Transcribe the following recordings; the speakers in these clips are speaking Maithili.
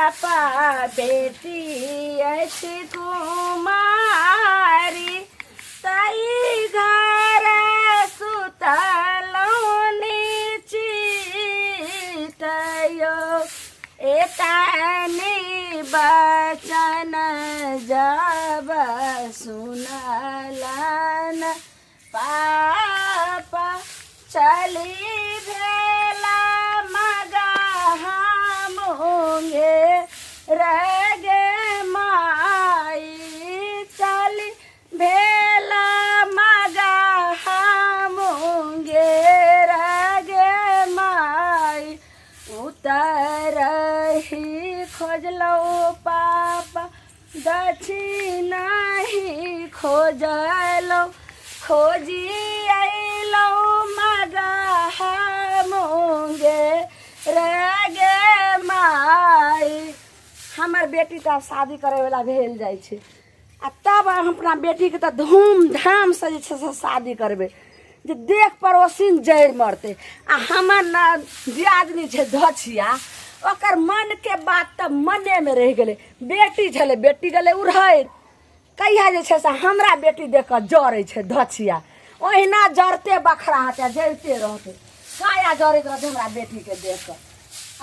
पापा बेटी अछि कुमारी तई घर सुतलहुँ निचितयो एतनी बचन जब सुनलन पापा चली भेला मगा हम रे माई चली भेला मगा हम रे माई उतरही खोजलहुँ पापा दक्षिणाही खोजलहुँ खोजी अयलहुँ मगा मुंगे रे गे माई। हमर बेटी तऽ आब शादी करैवला भेल जाइ छै आ तब हम अपना बेटीके तऽ धूमधामसँ जे छै से शादी करबै जे देख पड़ोसिन जड़ि मरतै। आ हमर ने दियादनी छै धछिया, ओकर मनके बात तऽ मनेमे रहि गेलै। बेटी छलै, बेटी गेलै उड़हरि। कहिया जे छै से हमरा बेटी देख कऽ जरै छै धछिया, ओहिना जरते बखरा हेतै आ जरिते रहतै, काया जरैत रहतै हमरा बेटीके देख कऽ।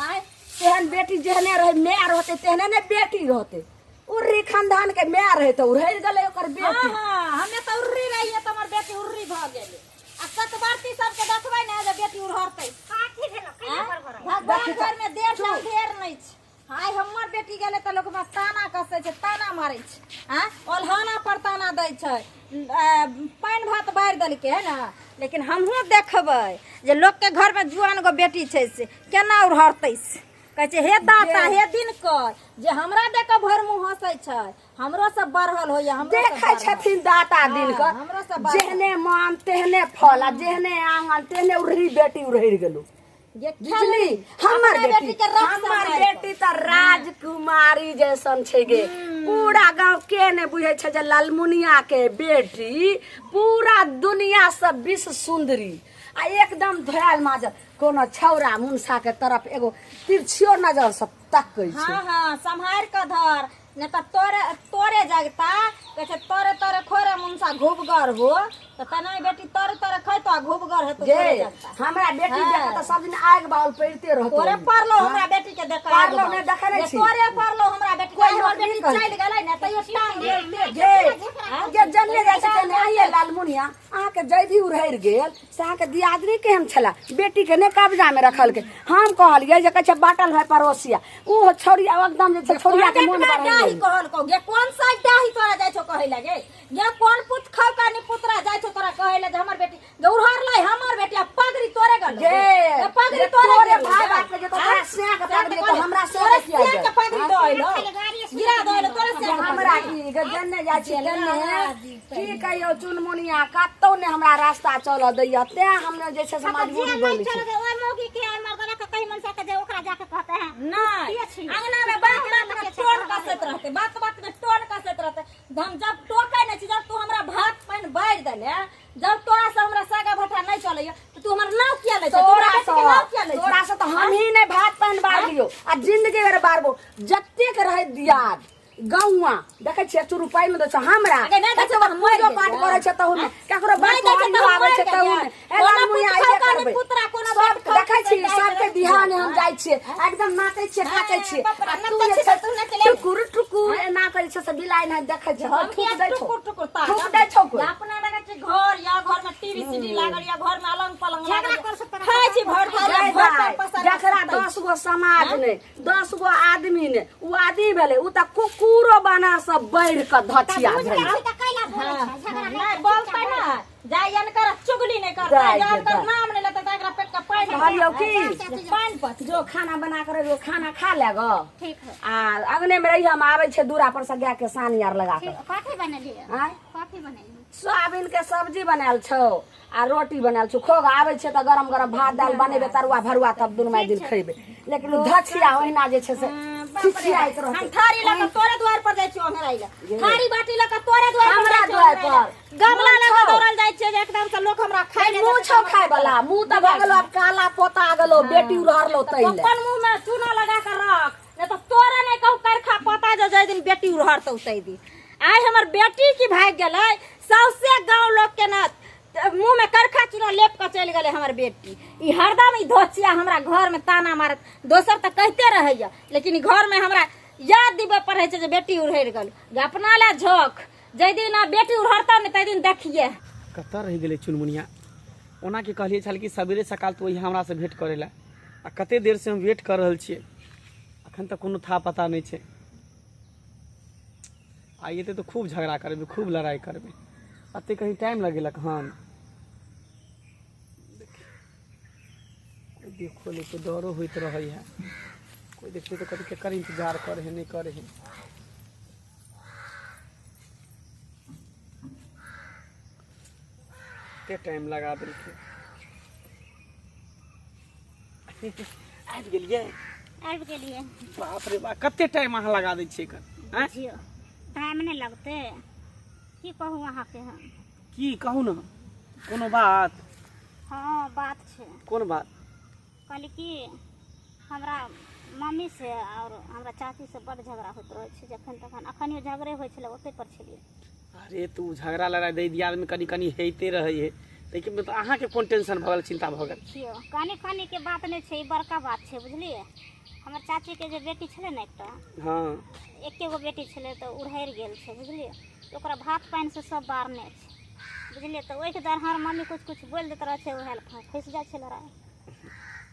आँय, तेहन बेटी जेहने रहै माय रहतै तेहने ने बेटी रहतै। उर्री खानदान के माय रहै तऽ उड़हरि गेलै ओकर बेटी। हँ, हमे तऽ उर्री रहियै तऽ हमर बेटी उर्री भऽ गेलै। आ सतबरती सबके देखबै ने जे बेटी उड़हरतै। कथी भेलो? केना बड़बड़ाइ? भगवान घर में देर से अंधेर नहि छै। आइ हमर बेटी गेलै तऽ लोक हमरा ताना कसै छै, ताना मारै छै, आँय ओल्हाना पर ताना दै छै, पानि भात बारि देलकै है ने। लेकिन हमहूँ देखबै जे लोकके घरमे जुआन गो बेटी छै से केना उड़हरतै। से कहै छै हे दाता हे दिनकर जे हमरा देख कऽ भरि मुँह हँसै छै, हमरो सब बढ़ल होइया, हमरो सब देखै बढ़ल। छथिन दाता हँ, दिनकर, हमरो सब बढ़ल। जेहने मान तेहने फल आ जेहने आंगन तेहने उड़ही बेटी उड़हरि गेलौ। जे बुझली हमर अपना बेटी बेटी के रख हमर सम्हारि बेटी तऽ राजकुमारी जैसन छै गे। पूरा गांव के ने बुझै छै जे लालमुनिया के बेटी पूरा दुनिया से विश्व सुंदरी आ एकदम धोयल माजल, कोनो छौरा मुनसा के तरफ एगो तिरछियो नजर से तकै छै। हाँ हाँ, सम्हारि कऽ धर, नहि तऽ तोरे तोरे जगता। कहै छै तोरे तोरे खोरे मुनसा घुबगर हो, तऽ तेना बेटी तोरे तोरे खैतो आ घुबगर हेतो। गे तोरे जगता हमरा बेटी हाँ। देख तऽ सब दिन आगि बाउल पड़िते रहतो। तोरे पड़लो हमरा बेटी के देख पड़लो नहि, देखै नहि छी। तोरे पड़लो हमरा बेटी के। कोई हमर रोक बेटी नहि करै। चलि गेलै ने तैयो टांग झेलते। गे गे जनले जाइ छै ने आइए लालमुनिया, अहाँके जैधी उड़हरि गेल से अहाँके दियादनी केहन छलै, बेटीके नहि कब्जामे रखलकै। हम कहलियै जे कहै छै बाटल भाय पड़ोसिया, ओ छौड़िया एकदम जे छै छौड़िया के मोन कोन बढ़ि डाही गेल। कहलकौ गे? कोन सा डाही तोरा जाइ छौ कहै लगे गे? कोन पुत खाउ का नि पुतरा जाइ छौ तोरा कहै ले जे हमर बेटी गे उड़हरलै? हमर बेटी आ पगड़ी तोरे गलो गे गे, पगड़ी जे तोरे तोरे गेलौ भाय गे। बाप के जे तोरा सिया के सएह पगड़ी तऽ तऽ हमरा सिया तोरे के किया सिया गेल? के पगड़ी दऽ अयलौ, गिरा दऽ अयलौ तोरे सिया के हमरा पगड़ी। की गे जन्ने जाइ छी तन्ने की कहियौ चुनमुनिया, कतौ ने हमरा रास्ता चलऽ दैया, तें हम ने जे छै से हाँ, तऽ जे मजबूरी नहि बोलै छी। चल गे ओहि मौगी के ओहि मर्दना के कही मनसा के जे ओकरा जाके कहते हैं नहि के छी? अंगना में बात बात में टोन कसैत रहते, बात बात में टोन कसैत रहते। हम जब टोकै नहि छी, जब तू हमरा भात पानि बारि देले, जब तोरा से हमरा सागा भट्ठा नहि चलैया तऽ तू हमर नाव किया लै छह? तू हमरा तोरा बेटी के नाव किया लै से छह? तोरा से तऽ हमही नहि भात पानि बारलियौ आ जिंदगी भरि बारबो। जतेक रहै दियाद गौआ देखै छियै चुरू पानि दै छौ हमरा। अगे नहि दै छौ तऽ हम मरि पूजो पाठ गेलियै। करै छै तहूमे, ककरो नहि बर्फ दै छै तऽ हम आबै मरि छै तहूमे। गेलियै। ए कोनो लालमुनिया, पुत अइबे खाउ करबै। पुतरा, कोनो सब बेट खाउ देखै छी पुतरा, सबके जाइ बिहाने हम जाइ छियै, एकदम नाचै छियै काचै छियै। बाप रे, आ तू नचै जे छी छै तऽ तू नचले। टुकुर टुकुर एना करै छै से बिलाइ नहि देखै छै। हँ, हम थूक किया दै छौ, टुकुर टुकुर ताकब? थूक दै छौ कोइ। अपना लगै छै घर या घर में टीवी सीडी लागल या घर में अलंग पलंग झगड़ा लागल कर सकता खाइ छी भर भर जय भर दाइ, पेट पसार के जकरा सुतै 10 छी। गो समाज ने 10 गो आदमी ने उ आदमी भेलै, उ तऽ कुकुरो बना सब बढ़ि कऽ धछिया बुझ भेलै। गेल छी तऽ कैला बोलै छै? झगड़ा नहि नहि बोलतै ना, जाय अनकर चुगली नहि करतै, जाय जाय अनकर जाय। नाम नहि लेतै तऽ एकरा पेट के पानि कहलियौ की पानि पच जो खाना बना कर रहियो, खाना खा ले गो ठीक है। आ अंगने में रही, हम आबै छै दूरा पर से गाय के सानी आर लगा ठीक कऽ। कथी बनेलियै? आँय? कथी बनेलियै? सोयाबीन के सब्जी बनायल छौ आ रोटी बनायल छौ। खोग आबै छै तऽ गरम गरम भात दालि बनेबै, तरुआ भरुआ, तब दुनू माय दिन खैबै। लेकिन ओ धछिया ओहिना जे छै से खिसियाइत हम रहतै। थारी लऽ कऽ तोरे द्वार पर जाइ छियौ ओंघराइ लए, थारी बाटी लऽ कऽ तोरे द्वार पर हमरा जाइ छियौ द्वार ओंघराइ लए। पर। गमला लऽ कऽ मुँह छौ। दौड़ल जाइ छियै जे एकदम से लोक हमरा खाइ लए मुँह देतै छौ तऽ खाय वाला, मुँह तऽ भऽ गेलो आब काला पोता गेलो, बेटी उड़हरलो तै ले। अपन मुँह में चूना लगा कऽ रख, नहि तऽ तोरे नहि जे जाहि दिन बेटी उड़हरतौ ताहि दिन। आइ हमर बेटी की भागि गेलै, सौंसे गाँव लोकके ने मुँह में करखा चूड़ा लेप कऽ चलि गेलै हमर बेटी। ई हरदम ई धोचिया हमरा घरमे ताना मारत, दोसर तऽ कहिते रहैया, लेकिन ई घरमे हमरा याद दिबै पड़ै छै जे बेटी उड़हरि गेल। जे अपना लए झोक, जाहि दिन बेटी उड़हरतौ ने ताहि दिन देखिए। कतऽ रहि गेलै चुनमुनिया? ओना कि कहलियै छल कि सवेरे सकाल तू अहिया हमरासँ भेँट करै लए, आ कते देरसँ हम वेट कऽ रहल छियै, अखन तक कोनो था पता नहि छै। आइ एतै तऽ खूब झगड़ा करबै, खूब लड़ाइ करबै। एते कहीं टाइम लगेलक हन? कोइ देखो नहि तऽ डरो होइत रहै है, कोइ देखतै तऽ कहतै केकर इन्तजार करै है, नहि करै है। कते टाइम लगा देलकै। आबि गेलियै? आबि गेलियै। बाप रे बाप, कते टाइम अहाँ लगा दै छियै एकर? आँय? बुझियौ, टाइम नहि लगतै? की कहू अहाँके हम। की कहू ने, कोनो बात? हँ, बात छै। कोन बात? कहली कि हमरा मम्मी से और हमरा चाची से बड़ झगड़ा होइत रहै छै जखन तखन। अखनियो झगड़े होइ छलै, ओतै पर छलियै। अरे तू झगड़ा लड़ाइ दै दियादमे कनि कनि होइते रहै है, ताहिके मतलब अहाँके कोन टेंशन भऽ गेल, चिन्ता भऽ गेल? देखियौ, कनि कनि के बात नहि छै, ई बड़का बात छै, बुझलियै? हमर चाचीके जे बेटी छलै ने एकटा, एके गो बेटी छलै, तऽ उड़हरि गेल छै, बुझलियै? तऽ ओकरा भात पानिसँ सब बारने छै, बुझलियै? तऽ ओहिके दौरान हमर मम्मी किछु किछु बोलि दैत रहै छै, उएह लए फँसि जाइ छै लड़ाइ।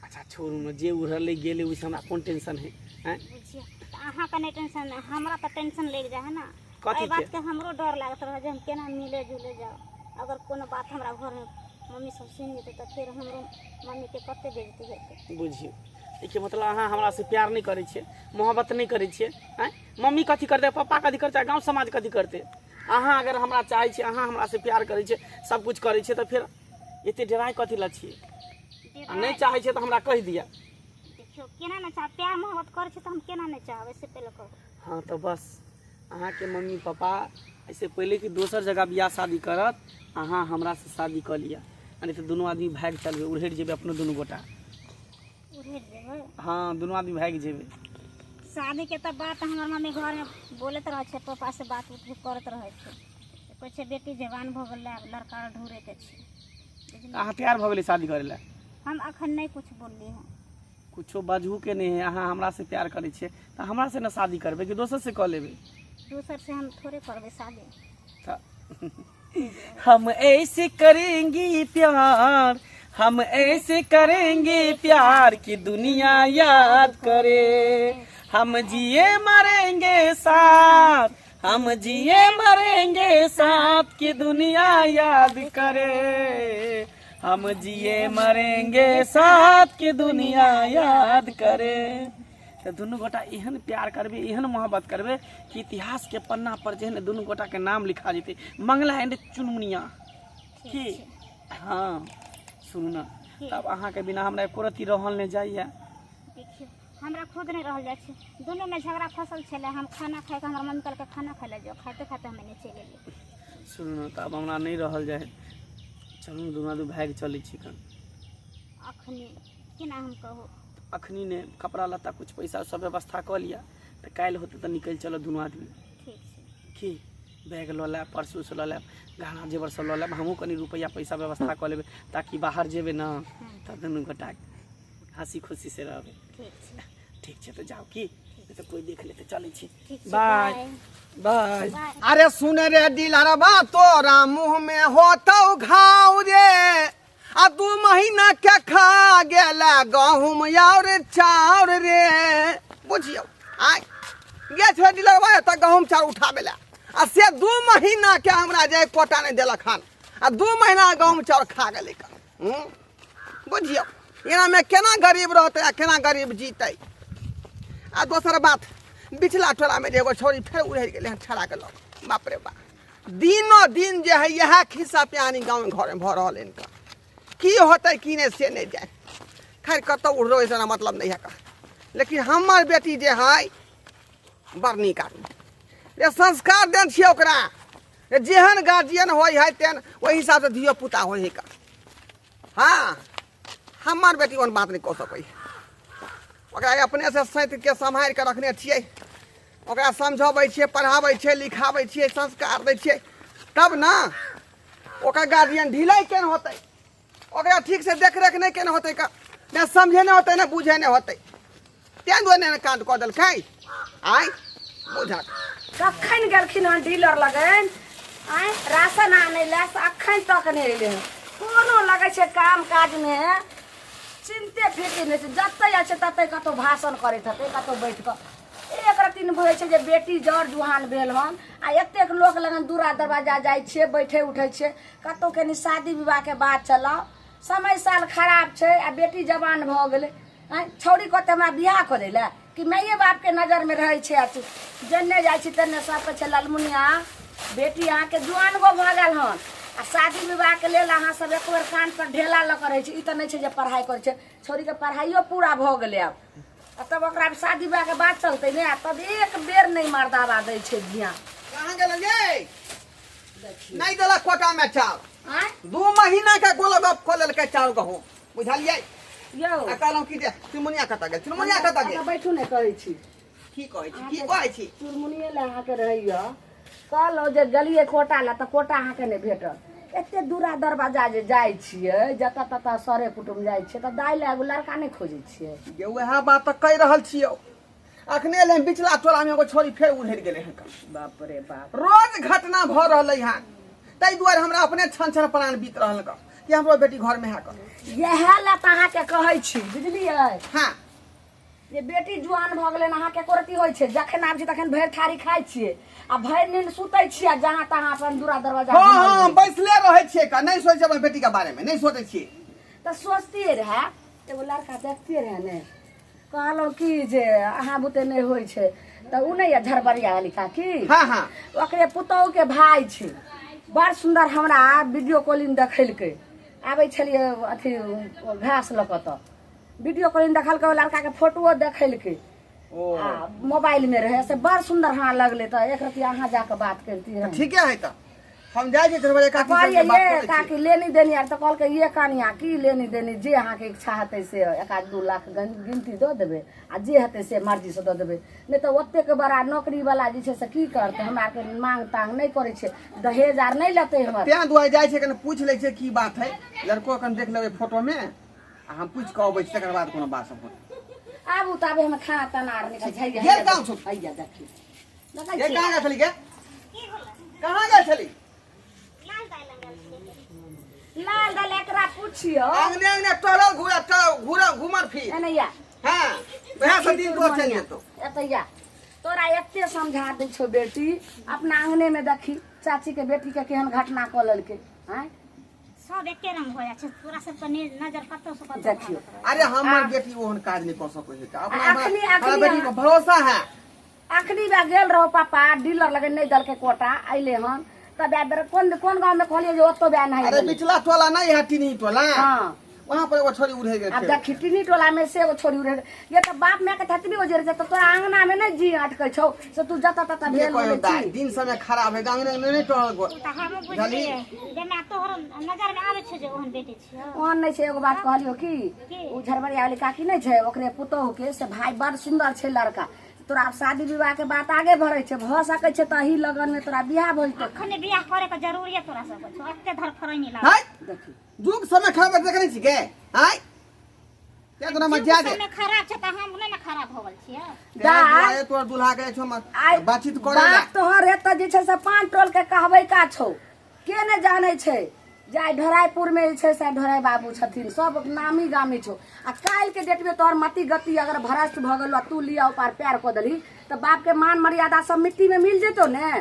अच्छा छोड़ू ने, जे उड़हरलै गेलै, ओहिसँ हमरा कोन टेंशन है? आँय? बुझियौ तऽ अहाँके नहि टेंशन, हमरा तऽ टेंशन लागि जाइ है ने। कथी एहि के? बातके हमरो डर लागैत रहै जे हम केना मिले जुले जाउ, अगर कोनो बात हमरा घरमे मम्मी सब सुनि जेतै तऽ फेर हमरो मम्मीके कते बेइज्जती हेतै। बुझियौ, एहिके मतलब अहाँ हमरासँ प्यार नहि करै छियै, मोहब्बत नहि करै छियै? आँय, मम्मी कथी करतै, पप्पा कथी करतै, गाँव समाज कथी करतै? अहाँ अगर हमरा चाहै छियै, अहाँ हमरासँ प्यार करै छियै, सब कुछ करै छियै, तऽ फेर एते डराइ कथी लए छियै? आ नहि चाहै छियै तऽ हमरा कहि दिअ। देखियौ, केना नहि चाहब? प्यार मोहब्बत करै छियै तऽ हम केना नहि चाहबै, से पहिले कहू। हँ, तऽ बस अहाँके मम्मी पापा एहिसँ पहिले कि दोसर जगह बियाह शादी करत, अहाँ हमरासँ शादी कऽ लिअ, आ नहि तऽ दुनू आदमी भागि चलबै, उड़हरि जेबै अपनो दुनू गोटा। उड़हरि जेबै? हँ, दुनू आदमी भागि जेबै। शादीके तऽ बात हमर मम्मी घरमे बोलैत रहै छै, पापासँ बात उत करैत रहै छै, कहै छै बेटी जवान भऽ गेलै, आब लड़का ढूँढैके छै, बुझलियै? अहाँ तैयार भऽ गेलै शादी करै लए? हम अखन नहि कुछ बोलली हँ। कुछो बजहू के नहि है। अहाँ हमरासँ प्यार करै छियै तऽ हमरासँ ने शादी करबै कि दोसरसँ कऽ लेबै? दोसर से हम थोड़े करबै शादी। तऽ हम ऐसे करेंगी प्यार, हम ऐसे करेंगे प्यार कि दुनिया याद करे, हम जिए मरेंगे साथ, हम जिए मरेंगे साथ कि दुनिया याद करे, हम जिए मरेंगे साथ कि दुनिया याद करे। तऽ दुनू गोटा एहन प्यार करबै, एहन मोहब्बत करबै कि इतिहासके पन्ना पर जे है ने दुनू गोटाके नाम लिखा जेतै, मंगला एंड चुनमुनिया। की? हँ, सुनू ने, तब अहाँके बिना हमरा एको रत्ती रहल नहि जाइए। देखियौ, हमरा खुद नहि रहल जाइ छै। दुनूमे झगड़ा फसल छलै, हम खाना खाइके, हमर मम्मी कहलकै खाना खाइ लए जाउ, खाइते खाइते हम एने चलि एलियै। सुनू ने, तब हमरा नहि रहल जाइ है, चलू ने दुनू आदमी भागि चलै छी कन। अखनी केना हम कहू? अखनी ने, कपड़ा लत्ता कुछ पैसा सब व्यवस्था कऽ लिअ, तऽ काल्हि होतै तऽ निकलि चलब दुनू आदमी। ठीक छै। की बैग लऽ लेब, पर्स उर्स लऽ लेब, गहना जेवर सब लऽ लेब, हमहूँ कनि रुपैआ पैसा व्यवस्था कऽ लेबै, ताकि बाहर जेबै ने तऽ दुनू गोटा हँसी खुशी से रहबै। ठीक छै। ठीक छै, तऽ जाउ की, नहि तऽ कोइ देख लेतै। चलै छी। ठीक छै। बाय। बाय। बाय। बाय। अरे सुन रे दिलरबा, तोरा मुँह में होतौ घाव रे, आ 2 महीना के खा गेला गहूम और चाउर रे। बुझियौ, आय गे छे दिलरबा, तऽ गहूम चाउर उठाबे ला, आ से 2 महीना के हमरा जे कोटा नहि देलक हन, आ 2 महीना गहूम चाउर खा गेलै कन। बुझियौ, एनामे केना गरीब रहतै आ केना गरीब जीतै? आ दोसर बात, बिचला टोलामे जे एगो छौड़ी फेर उड़ि गेलै हन छड़ाके लऽ कऽ। बाप रे बाप, दिनो दिन जे है इएह खिस्सा पिहानी गाँव घरमे भऽ रहल है। इनका की होतै की नहि से नहि जाय। खैर, कतहु उड़लो ऐसा मतलब नहि है, लेकिन हमर बेटी जे है बड़ नीक आदमी रे, संस्कार देन छियै ओकरा, जेहन गार्जियन होइ है तेहन ओहि हिसाबसँ धियो पुता होइ है का। हँ, हमर बेटी ओहन बात नहि कऽ सकै है, ओकरा अपनेसँ सैँत के सम्हारि कऽ रखने छियै। ओकरा समझबै छियै, पढ़ाबै छियै, लिखाबै छियै, संस्कार दै छियै, तब ने ओकर गार्जियन ढिलाइ केना होतै? ओकरा ठीक से देखरेख नहि केने होतै, का ने समझे नहि होतै, ने बुझे नहि होतै, तें दुआरे ने कांड कऽ देलकै। आय बुझा कखन गेलखिन हन डीलर लगन आँय राशन आनै लए, से अखन तक नहि एलै हन। कोनो लगै छै काम काजमे चिन्ते फिकिर नहि छै, जतऽ जाइ छै ततऽ कतहु भाषण करैत हेतै कतहु बैठ कऽ। एक रत्ती नहि बुझै छै जे बेटी जर जुहान भेल हन आ एतेक लोक लगन दूरा दरवाजा जाइ छियै, बैठै उठै छियै, कतहु कनि शादी विवाहके बात चलाउ, समय साल खराब छै आ बेटी जवान भऽ गेलै। आँय छौड़ी कहतै हमरा बियाह करै लए कि माइए बापके नजरमे रहै छै। अथी जेन्ने जाइ छी तेन्ने सब कहै छै ललमुनिया बेटी अहाँके जुआन गो भऽ गेल हन आ शादी विवाहके लेल अहाँ सब एक बेर कान पर ढेला लऽ कऽ रहै छी। ई तऽ नहि छै जे पढ़ाइ करै छै, छौड़ीके पढ़ाइयो पूरा भऽ गेलै आब, आ तब ओकरा शादी विवाहके बात चलतै ने, आ तब एक बेर नहि मर्दाबा दै छै धियान। कहाँ गेल गे? नहि देलक कोटा में चाउर। आँय 2 महीना के गोलगप कऽ लेलकै चाउर गहूम, बुझलियै? यौ आ कहलहुँ की जे चुनमुनिया कतऽ गेल? चुनमुनिया कतऽ गेल? अहाँ बैठू ने, कहै छी। की कहै छी? की कहै छी? चुनमुनिये लए अहाँके रहैया। कहलहुँ जे गेलियै कोटा लए तऽ कोटा अहाँके नहि भेटल। एते दूरा दरवाजा जे जाइ छियै, जतऽ ततऽ सरे कुटुम जाइ छियै, तऽ दाइ लए एगो लड़का नहि खोजै छियै? गे उएह बात तऽ कहि रहल छियौ। अखने एलै हन बिचला टोला में एगो छोरी फेर उधरि गेलै हन। बाप रे बाप, रोज घटना भऽ रहलै हन, ताहि दुआरे हमरा अपने छन छन प्राण बीत रहल हन कि हमरो बेटी घर में है कऽ। इएह लए तऽ अहाँके कहै छी, बुझलियै? हाँ। जे बेटी जुआन भऽ गेलै, अहाँके एको रत्ती होइ छै? जखन आबै छै तखन भरि थारी खाइ छियै आ भरि नींद सुतै छियै, आ जहाँ तहाँ अपन दूरा दरवाजा हाँ घुमल हाँ, रहै। बैसले रहै छियै का, नहि सोचै अपन बेटी के बारे में, नहि सोचै छियै। तऽ सोचतियै रहए, एगो लड़का देखतियै रहए ने। कहलहुँ की जे अहाँ बुते नहि होइ छै तऽ ओ नहि यऽ झरबरिया वाली काकी? हाँ हाँ। ओकरे पुतोहुके भाय छै, बड़ सुन्दर हमरा वीडियो कॉलिंग देखेलकै। आबै छलियै अथी घास लऽ कऽ तऽ वीडियो कॉलिंग देखलकै, ओ लड़काके फोटोओ देखेलकै। ओ आ मोबाइलमे रहै, से बड़ सुन्दर हमरा लगलै, तऽ एक रति अहाँ जाकऽ बात करितियै। ठीके है, तऽ हम जाइ छियै झरबरिया काकी कहलियै सबके बात ये करै छियै। काकी, लेनी देनी आर तऽ कहलकै ये कनिया की लेनी देनी, जे अहाँके इच्छा हेतै से 1-2 लाख गिनती दऽ देबै आ जे हेतै से मर्जीसँ दऽ देबै, नहि तऽ ओतेक बड़ा नौकरीवला जे छै से की करतै? हमरा आरके मांग तांग नहि करै छै, दहेज आर नहि लेतै हमर। तें दुआरे जाइ छियै, कनि पूछि लै छियै की बात है, लड़को कनि देख लेबै फोटोमे आ हम पूछि कऽ अबै छी, तकर बाद कोनो बात सब होतै। आबू ताबे हम खाना ताना आर निकाल छै। गेल कहाँ छौ? हैया देखी, देखै ये छी। कहाँ गेल छली गे? की होलै? कहाँ गेल छली? लाल दाइ लग गेल छलियै। लाल दाल एकरा पुछियौ। अंगने अंगने टहलल घुरा घुरा घुमर फिर एनैया। हाँ, वएह सब दिन तोर चलि जेतौ। एतैया तोरा एते समझा दै छौ बेटी, अपना अंगने में देखी चाची के बेटी के केहन घटना कऽ लेलकै। आँय सब एके रंग हो जाइ छै, तोरा सबके नजर कतौ से कतौ देखियौ। भागत रहै। अरे हमर बेटी ओहन काज नहि कऽ सकै छै, अपना अखनी- हमरा अखनी बेटी पर भरोसा है। अखनी बा गेल रहो पापा डीलर लगे, नहि देलकै कोटा, अइले हन तब आब बेर कोन कोन गाँव में कहलियै जे ओतौ बा नहीं अरे देलकै। बिचला टोला नहीं है, टिनही टोला। हाँ। वहां पर एगो छोरी उड़े गेल आब छै। देखी टिनी टोला में से एगो छोरी उड़े ये तऽ बाप माय के थतबी ओजेर छै तऽ तोरा अंगना में नहि जी अटकै छौ से तू जतऽ ततऽ ये भेल कहियो बोलै दाइ छी। दिन समय खराब है, गांगने नहीं टहल गो। ओ तऽ हमहूँ बुझलियै जे माय तोहर नजर मे आबै छै जे ओहन बेटी छियौ। ओहन नहि छै। एगो बात कहलियौ की, की? ओ झरबरिया वाली काकी नहि छै, ओकरे पुतोहु के से भाय बड़ सुन्दर छै लड़का। तोरा आब शादी विवाह के बात आगे बढ़ै छै, भऽ सकै छै तऽ एही लगन में तोरा बियाह भऽ जेतौ। अखने बियाह करे के जरूरी है तोरा सबके छौ, एते धरफरैनी लागल। हाय देखी जुग समय खराब है, देखने छी के हाय क्या तोरा जुग मजा दे। समय खराब छै तऽ हम नहि ने खराब हो गेल छियै। दाइ तोरा दूल्हा के छौ आइ बातचीत करे ला। बाप तोहर एतऽ जे छै से पान टोल के कहबै का छौ, के ने जानै छै जे आइ ढोराइपुर में जे छै से ढोराइ बाबू छथिन, सब नामी गामी छौ। आ काल्हि के डेट में तोहर मति गति अगर भ्रष्ट भऽ गेलो, तू लिया उपार प्यार कऽ देलही तऽ बाप के मान मर्यादा सब मिट्टी में मिल जेतौ ने।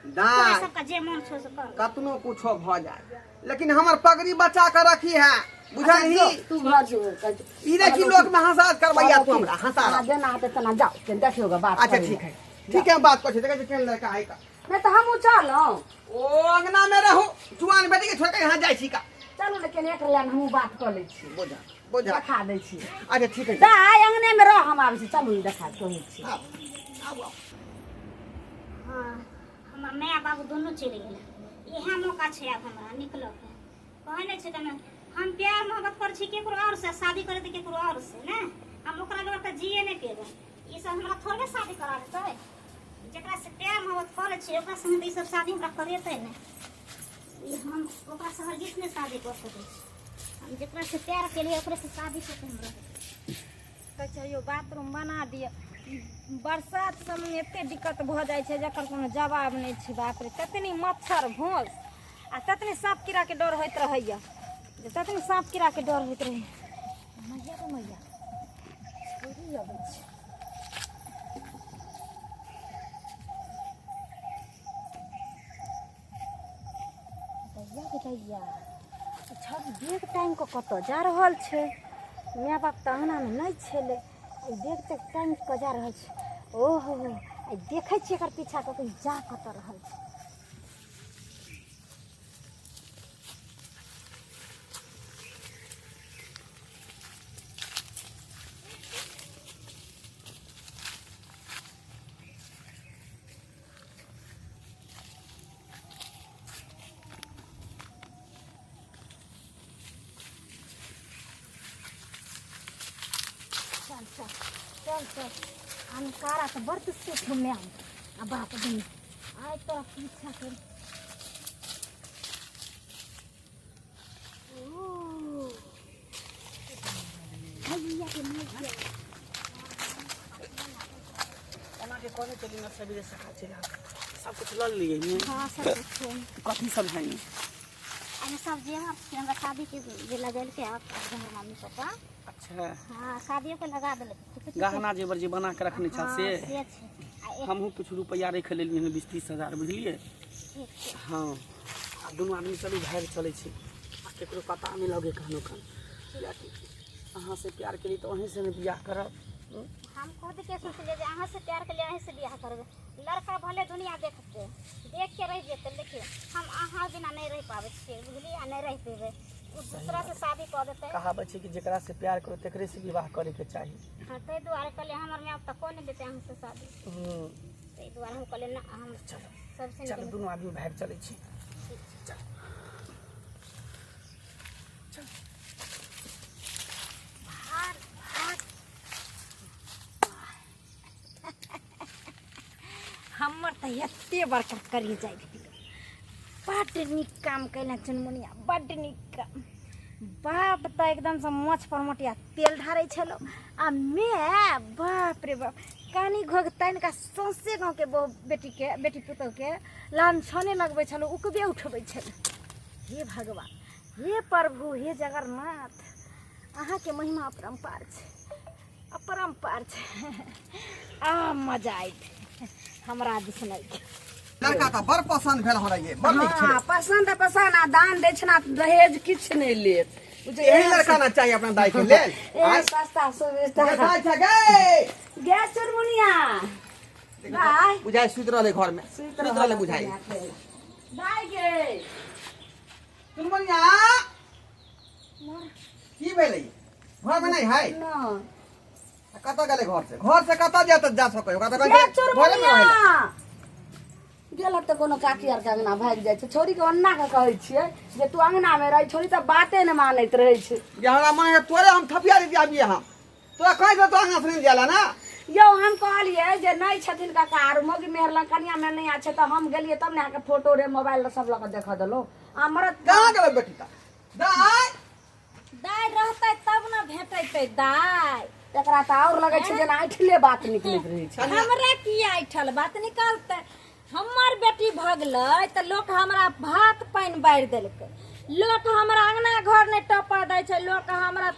तोरा दाइ सबके जे मन छौ से कर। कतनो कुछो भऽ जाय लेकिन हमर पगड़ी बचा के रखी है, बुझलही? अच्छा, तू घर जो, कहै छौ। ई देखी लोक में हंसा करबैया तू हमरा हंसा अहाँ जेना हेतै तेना जाउ, कनि देखियौ गे बात अच्छा करू। ठीक है, ठीक है, हम बात करै छी, देखै छी केहन लड़का है का। नहि तऽ हमहूँ चलौं। ओ अंगना में रहू, जुआन बेटी के छोड़ के यहाँ जाइ छी का? चलू ने कनि एक लाइन हमहूँ बात कऽ लै छी। बोझा बोझा देखा दै छी। अच्छा ठीक है। दाइ अंगने में रह, हम आबै छी। चलू ने देखा कहै छी। आबू आबू आबू। हाँ, हमर माय बाबू दुनू चलि गेलै, इएह मौका छै आब हमरा निकलऽके। कहै नहि छै कने हम प्यार मोहब्बत करै छी केकरो आओर से, शादी करै तऽ केकरो आओर से ने, हम ओकरा बगैर तऽ जिए नहि पेबै। ई सब हमरा थोड़बे शादी करा देतै। जेकरा से प्यार मोहब्बत करै छियै ओकरा संगे तऽ ई सब शादी हमरा करेतै नहि। ई हम ओकरा से हरगिज नहि शादी कऽ सकै छी। हम जेकरा से प्यार केलियै ओकरे से शादी कऽ के हम रहबै। कहै छै यौ बाथरूम बना दिअ। बरसात सबमे एते दिक्कत भऽ जाइ छै जकर कोनो जवाब नहि छै। बाप रे, ततनी मच्छर भोस आ ततनी साँप कीड़ाके डर होइत रहैया जे ततनी साँप कीड़ाके डर होइत रहैया। मैया रे मैया, छौरी अबै छै। दैया गे दैया, छौरी बैग टाँगि कऽ कतऽ जा रहल छै? माय बाप तऽ अङ्गनामे नहि छलै, ई बैग तऽ टाँगि कऽ जा रहल छै। ओहो, आ देखै छियै एकर पीछा कऽ के जा कतऽ रहल छै। चल चल चल चल, अनकारा तऽ बड़ दुष्ट छौ माय आ बाप दुनू। आइ तोरा पीछा कर। ओ भैया के मैया एना के कहने चली ना, सवेरे सकाल चलि आब। सब कुछ लऽ लेलियै ने? हाँ, सब कुछ छै। कथी सब है? एहिमे सब जेवर छै, हमरा शादी के जे लगेलकै हमर मम्मी पापा। अच्छा। हाँ, शादियो के लगा देलकै। गहना जेवर जे बना के रखने छल से? हाँ, से छै। आ एक हमहूँ किछु रुपैआ राखि लेलियै हन, 20-30 हजार, बुझलियै? ठीक छै। हँ, आ दुनू आदमी चलू भागि चलै छी आ केकरो पता नहि लगे कखनो कन, कियाकि अहाँ से प्यार केली तऽ अहीं से ने बियाह करब। हम खुद के सोचलियै जे अहाँ से प्यार के लिए अहीं से बियाह करबै। लड़का भले दुनिया देखतै, देख के रहि जेतै, लेकिन हम अहाँ बिना नहि रहि पाबै छियै, बुझलियै? आ नहि रहि पेबै। ओ दूसरा से शादी कऽ देतै। कहावत छै कि जेकरा से प्यार करो तेकरे से विवाह करे के चाही। हाँ, ताहि दुआरे कहलियै, हमर माय बाप तऽ कऽ नहि देतै अहाँ से शादी। ताहि दुआरे हम कहलियै ना, हम चलो सबसे चलो, दुनू आदमी भागि चलै छी। ठीक छै। चल चल। भाग भाग। हमर तऽ एते बड़का करी जाइ गेल। बड्ड नीक काम कयलक चुनमुनिया, बड्ड नीक काम। बाप तऽ एकदमसँ माछ पर मोटिया तेल ढारै छलौ आ माय बाप रे बाप कानी घोघ तानि कऽ सौंसे गाँवके बहु बेटीके बेटी पुतहुके लांछने लगबै छलौ, उकबे उठबै छलौ। हे भगवान, हे प्रभु, हे जगन्नाथ, अहाँके महिमा अपरम्पार छै, अपरम्पार छै। आ मजा आयत हमरा दिस नहि। लड़का तऽ बड़ पसन्द भेल हमरा, ये बड़ नीक छलै। हाँ, पसन्द तऽ पसन्द आ दान दक्षिणा दहेज किछु नहि लेत। यही लड़का ना चाहिए अपना दाई के लेल। एहन सस्ता सुविस्ता। देखै छै गे। गैस चुनमुनिया दाइ। बुझाइ सुति रहलै घर में, सुति रहलै बुझाइ। दाइ गे। चुनमुनिया, की भेलै? घर में नहीं है? ना। कतऽ गेलै घर से? घर से कतऽ जाय तऽ जा सकै ओकरा तऽ गे कहै छै घरे में रहै लए। चुनमुनिया गेल तऽ कोनो काकी आरके अंगना भागि जाइ छै। छौरीके ओन्ना के कहै छियै जे तू अंगना मे रही, छौरी तऽ बाते नहि मानैत रहै छै। जे हमरा मन है तोरे हम थपिया देती अभी। हम तोरा कहै छौ तो अंगना से नहीं जाला ना। यौ, हम कहलियै जे नहि छथिन काका आर, मौगी मेहर लग कनिया मे नहि छै, तऽ हम गेलियै तब ने अहाँके फोटो रे मोबाइल सब लऽ कऽ देखऽ देलहुँ आ मरद। कहाँ गेलै बेटी तऽ दाइ? दाइ रहतै तब ने भेटैतै दाइ। एकरा तऽ आओर लगै छै जेना ऐठले बात निकलैत रहै छै। हमरा किया ऐठल बात निकालतै? हमर बेटी भगलै तऽ लोक हमरा भात पानि बारि देलकै, लोक हमरा अंगना घर नहि टपा दै छै, लोक हमरा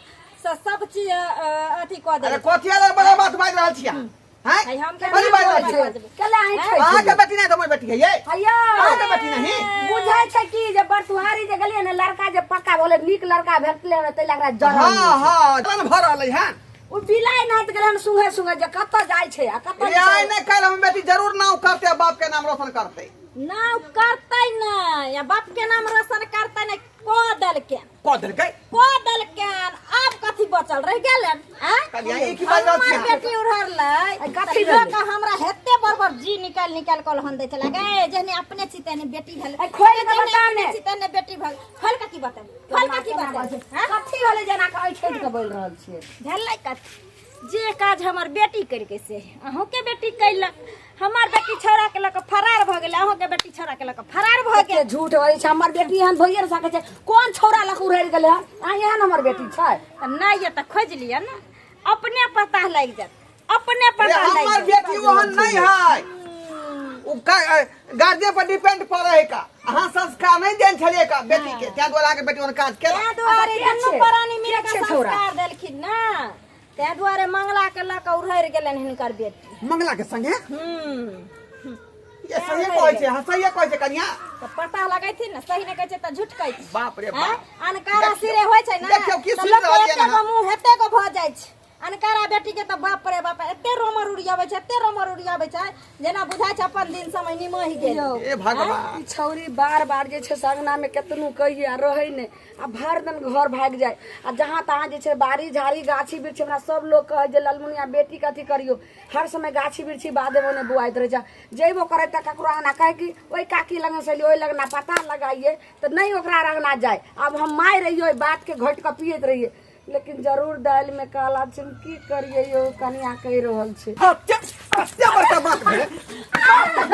से सब चीज अथी कऽ अरे देलकै। कथी अलग बड़ा बात बाजि रहल छियै अहाँ? हैं? है, हम केना कथी बाजि रहल छियै? बजबै? केला ऐठै अहाँके बेटी नहि तऽ हमर बेटी है ये। हैया। अहाँके बेटी नहीं। बुझै छै कि जे बरतुहारी जे गेलियै ने, लड़का जे पक्का बोले नीक लड़का भेटलै ने, ताहि लए एकरा जरल। हाँ हाँ, जलन भऽ रहलै हन। ओ बिलाइ नाथ गेलै हन सुहे सुहे जे कतऽ जाइ छै आ कतऽ रे आइ नहि काल्हि हमर बेटी जरूर नाम करतै आ बाप के नाम रोशन करतै। नाम करतै नहि आ बाप के नाम रोशन करतै नहि, कऽ देलकै। कऽ देलकै। कऽ देलकै, आब कथी बचल रहि गेलै आँय? कहलियै, ई की बाजि रहल हमर छियै? बेटी उड़हरलै आ कथी तऽ लोक भेलै? हमरा हेते बड़ बड़ जी निकालि निकालि कऽ लहन दै छलै गे, जेहने अपने छी तेहने बेटी भेलै। आ खोलि कऽ जेहने बता अपने ने। छी तेहने बेटी भेल। खोलि कऽ की बतेबै? खोलि कऽ की बतेबै? कथी होलै जेना कऽ ऐठि कऽ बोलि रहल छियै? भेलै कथी? जे काज हमर बेटी करिके से अहूँके बेटी कैलक। हमर बेटी छौड़ा के लऽ कऽ फरार भऽ गेलै, अहूँके बेटी छौड़ा के लऽ कऽ फरार भऽ गेल। झूठ बजै छै, हमर बेटी एहन भइए नहि सकै छै। कोन छौड़ा लऽ कऽ उड़ैल गेलै हन? आ एहन हमर बेटी छै? तऽ नहि यऽ तऽ खोजि लिअ ने, अपने पता लागि जायत, अपने रे पता लागि हमर जायत। बेटी ओहन नहीं है, उ गार्जियन पर डिपेंड पड़े है का। अहाँ संस्कार नहीं देन छलिए का बेटी के, तें दुआरे अहाँके बेटी ओहन काज केलक। तें दुआरे अच्छा, के दुनू छै? प्राणी मिल के कऽ छै छौड़ा? संस्कार देलखिन ना, तें दुआरे मंगला के लऽ कऽ उड़हरि गेलनि हिनकर बेटी। मंगला के संगे? हम्म। ये सही कहै छै? हाँ, सही कहै छै कनिया। तऽ पता लगैथिन ने, सही नहि कहै छै तऽ झूठ कहै छै। बाप रे आँय? बाप। अनकारा देखियौ- सिरे होइ छै ने, देखियौ की तऽ सुनि लोकके रहलियै एते अहाँ। गो मुँह एते गो भऽ जाइ छै। अनकारा बेटी के तऽ बाप रे बाप एते रोमर उड़ियाबै छै, एते रोमर उड़ियाबै छै, जेना बुझाइ छै अपन दिन समय निमहि गेल। यौ, ए भगवान। ई छौरी बार बार जे छै से अंगना में केतनो कहिए आ रहै नहि, आ भरि दिन घर भागि जाय, आ जहाँ तहाँ जे छै बाड़ी झाड़ी गाछी वृक्षी, हमरा सब लोग कहै जे ललमुनिया बेटी के अथी करियौ, हर समय गाछी वृक्षी बाधे बोने बुआइत रहै छै। जैबो करै तऽ ककरो अंगना कहै कि ओहि काकी लग से ओहि लगना पता लगाइए, तऽ नहि ओकरा अंगना जाय। आब हम माय रहियै, ओहि बातके घोटि कऽ पियैत रहियै, लेकिन जरूर दालि में काला छै। हम की करियै यौ कनिया, कहि रहल छै। कते कते बड़का बात भेलै,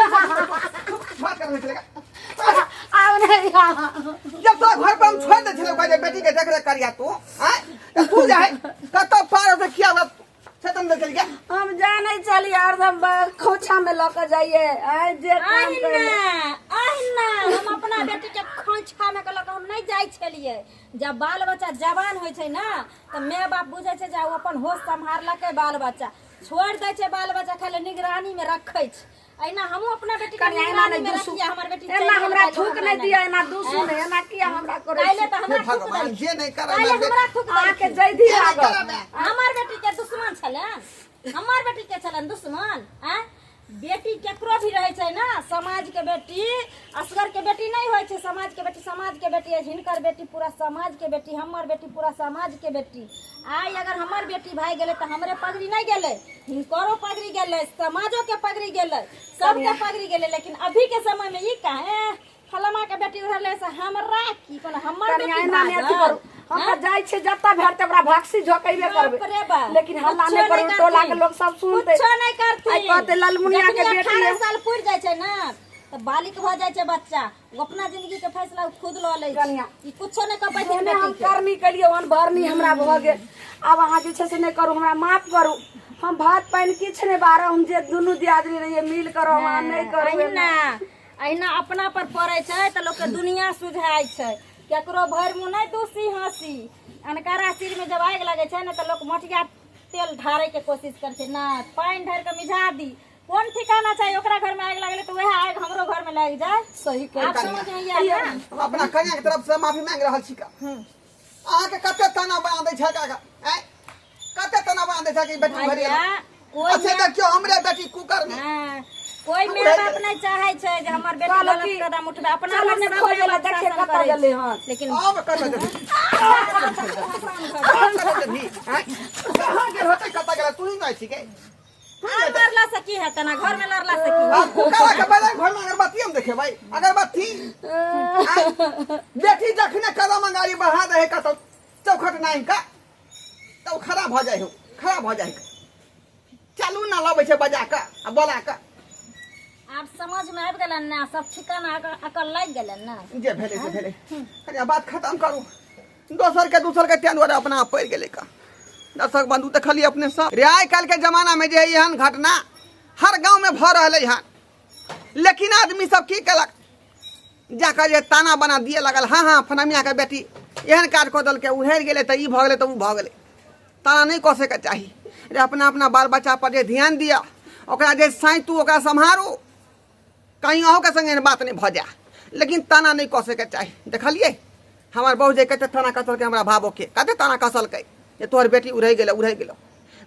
बात करबै छलै। आब नहि। जब तोरा घर पर हम छोड़ि दै छलियै ओकरा जे बेटी के देख रेख करिया तू, आँय, तऽ तू जे है कतऽ पार होतै किया होत से तुम चलि गेल। हम जानै छलियै हरदम खोछा में लऽ कऽ जाइए, आँय जे काम अहिना करै। अहिना हम अपना बेटी के खोंछा में के लऽ कऽ हम नहि जाइ छलियै। जब बाल बच्चा जवान होइ छै ने तऽ माय बाप बुझै छै जे ओ अपन होश सम्हारलकै, बाल बच्चा छोड़ि दै छै, बाल बच्चा खाली निगरानी में रखै छै। अहिना हमहूँ अपना बेटी के कनिया एना निगरानी नहि में दुसू, रखियै, हमर बेटी चलि एना गेल हमरा काल्हि, थूक हमरा नहि नहि। दिअ, एना दुसू नहि, एना किया हमरा करै काल्हि छी? तऽ हमरा हे थूक भगवान, देलखिन। जे नहि करब काल्हि हमरा थूक अहाँके देलखिन। जैधी जे नहि लागल। करब। हमर बेटी के दुश्मन छलनि, हमर बेटी के छलनि दुश्मन। आँय, बेटी केकरो भी रहै छै ने, समाज के बेटी असगर के बेटी नहि होइ छै। समाज के बेटी समाज के बेटी अछि। हिनकर बेटी पूरा समाज के बेटी, हमर बेटी पूरा समाज के बेटी। आइ अगर हमर बेटी भागि गेलै तऽ हमरे पगड़ी नहि गेलै, हिनकरो पगड़ी गेलै, समाजो के पगड़ी गेलै, सबके पगड़ी गेलै। लेकिन अभी के समय में ई काहे फलामा के बेटी उड़ले से हमरा की कोनो हमर कनिया बेटी एना नहि अथी भागल? करू। हम तऽ जाइ छियै, जतऽ भेटतै ओकरा भक्सी झोकेबे करबै, बाप रे बाप। लेकिन हल्ला कुछो नहि करू, करथिन। टोला के लोग सब सुनतै। कुछो नहि करथिन। आइ कहतै ललमुनिया के जखनी बेटी 18 है। साल पुरि जाइ छै ने तऽ बालिक भऽ जाइ छै बच्चा, ओ अपना जिंदगी के फैसला ओ खुद लऽ लै छै। कनिया। ई कुछो नहि कऽ पैथिन जेहने हम बेटी के। करनी केलियै ओहन भरनी हमरा भऽ गेल। आब अहाँ जे छै से नहि करू, हमरा माफ करू। हम भात पानि किछु नहि बारह, हम जे दुनू दियादनी रहियै मिल कर, अहाँ नहि करू। अहिना अहिना अपना पर पड़ै छै तऽ लोकके दुनिया सुझाइ छै। केकरो भरि मुँह नहि दूसी हँसी। अनकारा सिरमे जब आगि लगै छै ने तऽ लोक मटिया तेल ढारैके कोशिश करै छै ने, पानि ढारि कऽ मिझा दी। कोन ठिकाना छै, ओकरा घरमे आगि लागलै तऽ वएह आगि हमरो घरमे लागि जाय। सही कहै। आब समझ में आयल ने? हम अपना कन्या के तरफ से माफी मांगि रहल छी का। अहाँके कते ताना बना दै छै काका, आँय, कते ताना बना दै छै कि बेटी भरि भैया कोई अच्छा देखियौ हमरे बेटी कुकर में। हाँ, कोई माय बाप नहीं चाहे छै जे हमर बेटी कहलक गलत कि कदम उठबे। अपना चलो पर ने सब खोजै माय लए, बाप देखिए शासन कतऽ करै गेलै छै। हन। लेकिन आब कतऽ जेबही, आब कतऽ जेबही, आँय? कहाँ गेल होतै, कतऽ गेल तू ही नहि छिकै। आब लड़ला से की हेतै ना, घर में लड़ला से की? आब कुकरा के बदले घर में अगरबत्ती हम देखेबै, अगरबत्ती। आँय? बेटी जखने कदम अंगारी बढ़ा दे है कतौ चौखट नहीं का तऽ ओ खड़ा भऽ जाइ हो, खड़ा भऽ जाइ। चलू ने, लबै छै बजा कऽ आ बोला कऽ। आब समझ में आबि गेलन ना, सब ठिकाना अकल लागि गेलन ना। जे भेलै से भेलै, कनिया बात खतम करू। दोसर के दोसर के तें दुआरे अपना आप पड़ि गेलै का। दर्शक बंधु, देखलिए अपने सब रे, आइ काल्हि के जमाना में जे है एहन घटना हर गांव में भऽ रहलै हन, लेकिन आदमी सब की केलक, जाकर जे ताना बना दिए लगल, हाँ हाँ फनमिया के बेटी एहन काज कऽ देलकै, उधरि गेलै तऽ ई भऽ गेलै तऽ ओ भऽ गेलै। ताना नहि कसैके चाही रे। अपना अपना बाल बच्चा पर जे ध्यान दिअ, ओकरा जे सैतू, ओकरा सम्हारू, कहीं अहूँके संगे एहन बात नहि भऽ जाए, लेकिन ताना नहि कसैके चाही। देखलिए हमर बहू जे कते ताना कसलकै हमरा भावोके, कते ताना कसलकै जे तोहर बेटी उड़ै गेलै, उड़ै गेलौ।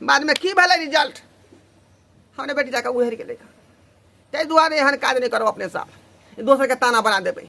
बादमे की भेलै रिजल्ट? हमरे बेटी जाकऽ उड़ि गेलै। ताहि दुआरे एहन काज नहि करब अपने साथ, दोसरके ताना बना देबै।